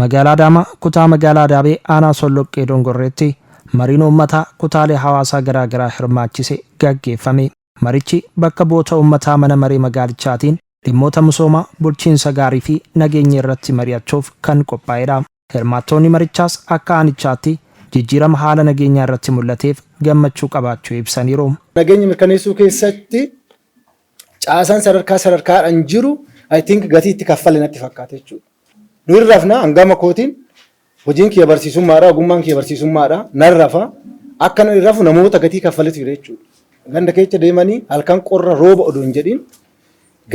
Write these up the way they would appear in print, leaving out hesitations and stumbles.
Magaalaa Adaamaa kutaa magaalaa Adaabee aanaa Solloqqee Dongorreetti mariin uummataa kutaalee hawaasaa garaagaraa hirmaachise gaggeeffame. Marichi bakka bu'oota uummataa mana maree magaalichaatiin dhimmoota misoomaa, bulchiinsa gaarii fi nageenya irratti mari'achuuf kan qophaa'edha. Hirmaattoonni marichaas akka aanichaatti jijjiirama haala nageenyaa irratti mul'ateef gammachuu qabaachuu ibsaniiru. Nageenya mirkaneessuu keessatti caasaan sadarkaa sadarkaadhaan jiru I think gatii itti kaffale natti fakkaata jechuudha. Nu hin rafna hangama kootiin hojiin kiyya barsiisummaadha ogummaan kiyya barsiisummaadha nan rafa akka nan rafu namoota gatii kaffaletu jira jechuudha. Ganda keessa deemanii halkan qorra rooba odoo hin jedhin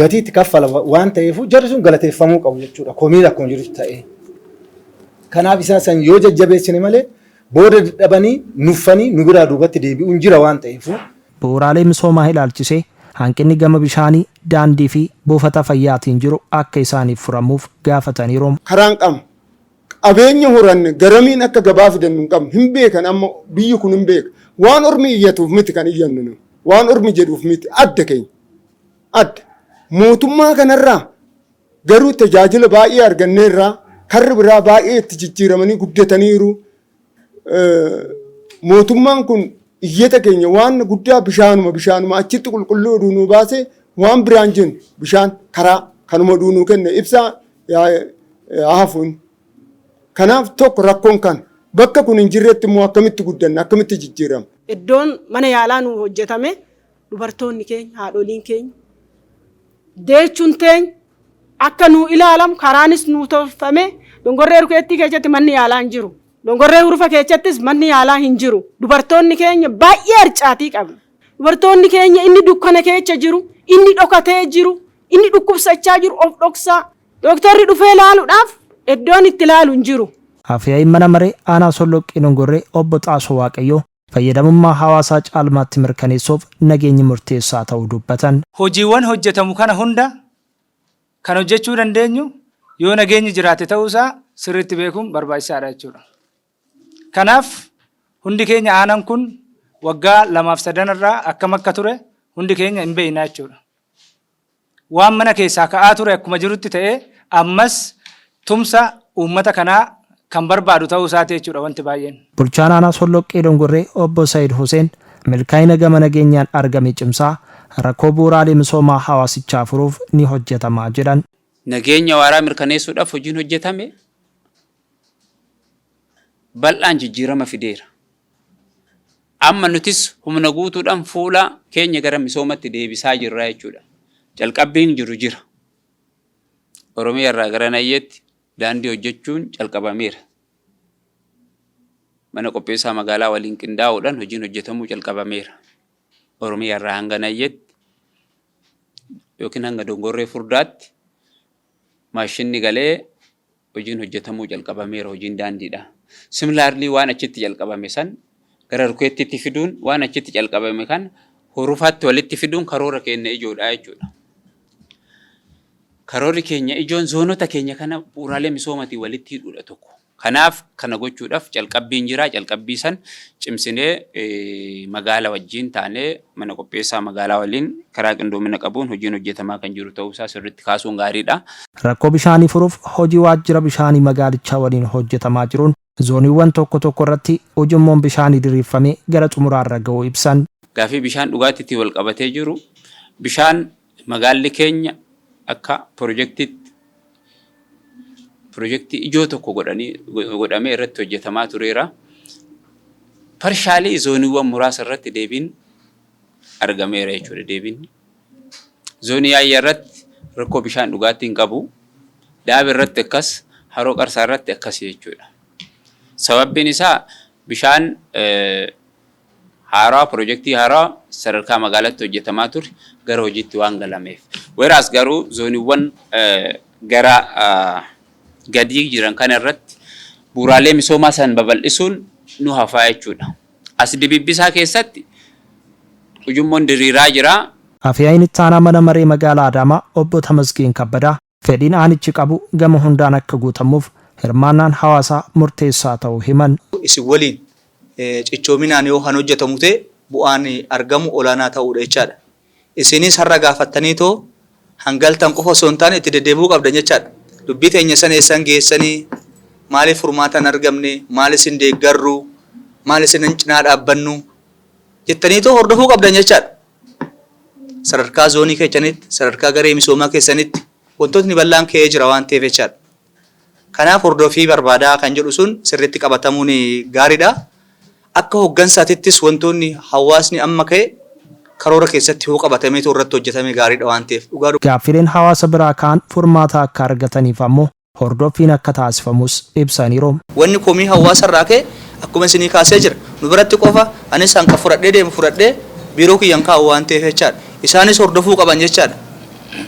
gatii itti kaffala waan ta'eef jarri sun galateeffamuu qabu jechuudha. Komiin akkuma jirutti ta'ee. Kanaaf isaan san yoo jajjabeessine malee booda dadhabanii nuffanii nu biraa duubatti deebi'uun jira waan ta'eef. Bu'uuraalee misoomaa ilaalchisee hanqinni gama bishaanii, daandii fi buufata fayyaatiin jiru akka isaaniif furamuuf gaafataniiru. Karaa hin qabnu. Qabeenya horanne garamiin akka gabaa fidannu hin qabnu. Hin beekan amma biyyi kun hin beeka. Waan ormi iyyatuuf miti kan iyyannu nu. Waan ormi jedhuuf miti adda keenya. Adda. Mootummaa kanarraa garuu tajaajila baay'ee arganneerraa karri biraa baay'ee itti jijjiiramanii guddataniiru. Mootummaan kun iyyata keenya waan guddaa bishaanuma bishaanuma achitti qulqulluu oduu nuu baase waan biraan jennu bishaan karaa kanuma oduu nuu kenne ibsaa haa hafuun. Kanaaf tokko rakkoon kana. Bakka kun hin jirretti immoo akkamitti guddanna akkamitti jijjiirama. Iddoon mana yaalaa nuu hojjetame dubartoonni keenya, haadholiin keenya, deechuun teenya akka nuu ilaalamu karaanis nuu tolfame Dongorree Rukeettii keessatti manni yaalaa hin jiru. Dongorree Hurufa keessattis manni yaalaa hin jiru. Dubartoonni keenya baay'ee harcaatii qabna. Dubartoonni keenya inni dukkana keessa jiru, inni dhokatee jiru, inni dhukkubsachaa jiru of dhoksaa. Dooktarri dhufee ilaaluudhaaf iddoon itti ilaalu hin jiru. Afyaa'iin Mana Maree Aanaa Solloqqii Dongorree Obbo Xaasoo Waaqayyoo fayyadamummaa hawaasaa caalmaatti mirkaneessuuf nageenyi murteessaa ta'uu dubbatan. Hojiiwwan hojjetamu kana hunda kan hojjechuu dandeenyu yoo nageenyi jiraate ta'uu isaa sirriitti beekuun barbaachisaadha jechuudha. Kanaaf hundi keenya aanan kun waggaa lamaaf sadan irraa akkam akka ture hundi keenya hin beekna jechuudha. Waan mana keessaa ka'aa ture akkuma jirutti ta'ee ammas tumsa uummata kanaa kan barbaadu ta'uu isaati jechuudha wanti baay'een. Bulchaan Aanaa Solloqqee Dongorree Obbo Sayid Huseen milkaa'ina gama nageenyaan argame cimsaa rakkoo bu'uuraalee misoomaa hawaasichaa furuuf ni hojjetama jedhan. Nageenya waaraa mirkaneessuudhaaf hojiin hojjetame bal'aan jijjiirama fideera. Amma nutis humna guutuudhaan fuula keenya gara misoomatti deebisaa jirra jechuudha. Calqabbiin jiru jira. Oromiyaa irraa gara Nayyeetti daandii hojjechuun calqabameera. Mana qopheessaa magaalaa waliin qindaa'uudhaan hojiin hojjetamuu calqabameera. Oromiyaa irraa hanga Nayyeetti yookiin hanga Dongorree Furdaatti maashinni galee hojiin hojjetamuu jalqabameera hojiin daandiidha. Similarly waan achitti jalqabame san gara Rukeettiitti fiduun waan achitti jalqabame kan Hurufaatti walitti fiduun karoora keenya ijoodha jechuudha. Karoorri keenya ijoon zoonota keenya kana bu'uuraalee misoomatiin walitti hidhuudha tokko. Kanaaf kana gochuudhaaf calqabbiin jira. Calqabbii san cimsinee magaala wajjin taanee mana qopheessaa magaalaa waliin karaa qindoomina qabuun hojiin hojjetamaa kan jiru ta'uu isaa sirriitti kaasuun gaariidha. Rakkoo bishaanii furuuf hojii waajjira bishaanii magaalichaa waliin hojjetamaa jiruun zooniiwwan tokko tokko irratti ujummoon bishaanii diriirfamee gara xumuraarra ga'uu ibsan. Gaaffii bishaan dhugaatiitiin walqabatee jiru bishaan magaalli keenya akka pirojektiitti pirojektii ijoo tokko godhanii godhamee irratti hojjetamaa tureera. Parshaalii zooniiwwan muraasa irratti deebiin argameera jechuudha deebiin. Zoonii Yaayyaa irratti rakkoo bishaan dhugaatii hin qabu. Daaba irratti akkas, Haroo Qarsaa irratti akkas jechuudha. Sababbiin isaa bishaan haarawaa pirojektii haarawaa sadarkaa magaalaatti hojjetamaa ture gara hojiitti waan galameef. Whereas garuu zooniiwwan gara gadii jiran kana irratti bu'uuraalee misoomaa san babal'isuun nu hafaa jechuudha. As dibibbisaa keessatti ujummoon diriiraa jira. Afyaa'iin Ittaanaa Mana Maree Magaalaa Adaamaa Obbo Tamasgeen Kabbadaa fedhiin aanichi qabu gama hundaan akka guutamuuf hirmaannaan hawaasaa murteessaa ta'uu himan. Isin waliin cichoominaan yoo kan hojjetamu ta'e bu'aan argamu olaanaa ta'uudha jechaadha. Isinis har'a gaafattaniitoo hangaltan qofa osoo hin taane itti deddeebi'uu qabdan jechaadha. Dubbii teenya sana eessan geessanii, maaliif furmaata hin argamne, maal isin deeggarru, maal isin cinaa dhaabbannu jettaniitoo hordofuu qabdan jechaadha. Sadarkaa zoonii keessanitti, sadarkaa garee misoomaa keessanitti wantootni bal'aan ka'ee jira waan ta'eef jechaadha. Kanaaf hordofii barbaadaa kan jedhu sun sirriitti qabatamuun gaariidha. Akka hooggansaatittis wantoonni hawaasni amma ka'e karoora keessatti hoo qabatameetu irratti hojjetame gaariidha waan ta'eef. Gaaffileen hawaasa biraa ka'an furmaata akka argataniif ammoo hordoffiin akka taasifamus ibsaniiru. Wanni komii hawaasa irraa ka'e akkuma isinii kaasee jira. Nu biratti qofa anis hanqa fudhadhee deemu fudhadhee biiroo kiyyan kaa'u waan ta'eef jechaadha. Isaanis hordofuu qaban jechaadha.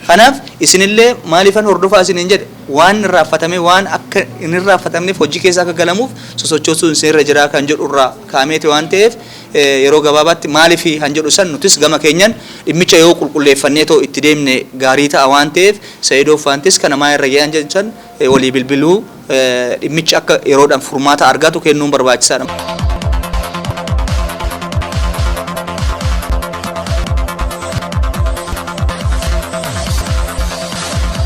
Kanaaf isinillee maaliifan hordofaa isiniin jedhe, waan irraanfatame waan akka hin irraanfatamneef hojii keessa akka galamuuf sosochoosuun isinirra jira kan jedhu irraa ka'ameeti waan ta'eef, yeroo gabaabaatti maaliif kan jedhu san nutis gama keenyan dhimmicha yoo qulqulleeffannee too itti deemne gaarii ta'a waan ta'eef, Sa'iidoo Faantis kana maa irra ga'an jedhan walii bilbiluu, dhimmichi akka yeroodhaan furmaata argatu kennuun barbaachisaadha.